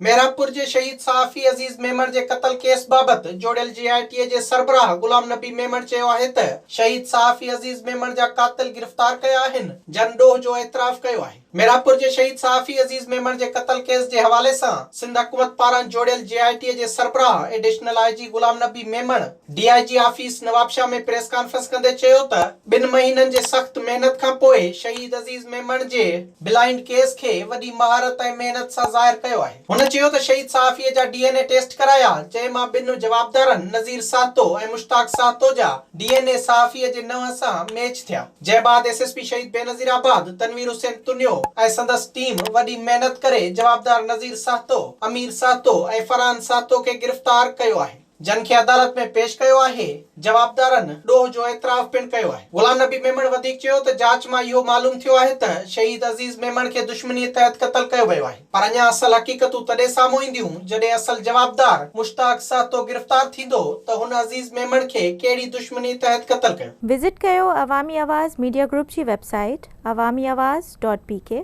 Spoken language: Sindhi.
محرابپور جي شهيد صحافي عزيز ميمڻ جي قتل ڪيس بابت جوڙيل جي آء ٽي جي سربراهه غلام نبي ميمڻ چيو آهي ته شهيد صحافي عزيز ميمڻ جا قاتل گرفتار ڪيا آهن جن ڏوهه جو اعتراف ڪيو آهي. محرابپور جي شهيد صحافي عزيز ميمڻ جي قتل ڪيس جي حوالي سان سنڌ حڪومت پاران جوڙيل جي آء ٽي جي سربراهه additional I G Ghulam Nabi Memon D I G office Nawabshah ۾ press conference ڪندي چيو ته ٻن مهينن جي سخت محنت کان پوء شهيد عزيز ميمڻ جي بلائنڊ ڪيس کي وڏي مهارت ۽ محنت سان ظاهر ڪيو آهي. هن چيو ته شهيد صحافي جا ڊي اين اي ٽيسٽ ڪرايا جنهن مان ٻن جوابدارن نذير سهتو ۽ مشتاق سهتو جا ڊي اين اي صحافي جي ننهن سان ميچ ٿيا. جنهن بعد ايس ايس پي شهيد بينظير آباد تنوير حسين تنيو ۽ سندس ٽيم وڏي محنت ڪري جوابدار نذير سهتو، امير سهتو ۽ فرحان سهتو کي گرفتار ڪيو آهي. جن کي عدالت ۾ پيش ڪيو آهي، جوابدارن ڏوهه جو اعتراف پڻ ڪيو آهي. غلام نبي ميمڻ وڌيڪ چيو ته جاچ مان اهو معلوم ٿيو آهي ته شهيد عزيز ميمڻ کي دشمنيء تحت قتل ڪيو ويو آهي پر اڃا اصل حقيقتون تڏهن سامهون اينديون جڏهن اصل جوابدار مشتاق سهتو گرفتار ٿيندو ته هن عزيز ميمڻ کي ڪهڙي دشمنيء تحت قتل ڪيو. وزٽ ڪيو عوامي آواز ميڊيا گروپ جي website Awami Awaz dot P K.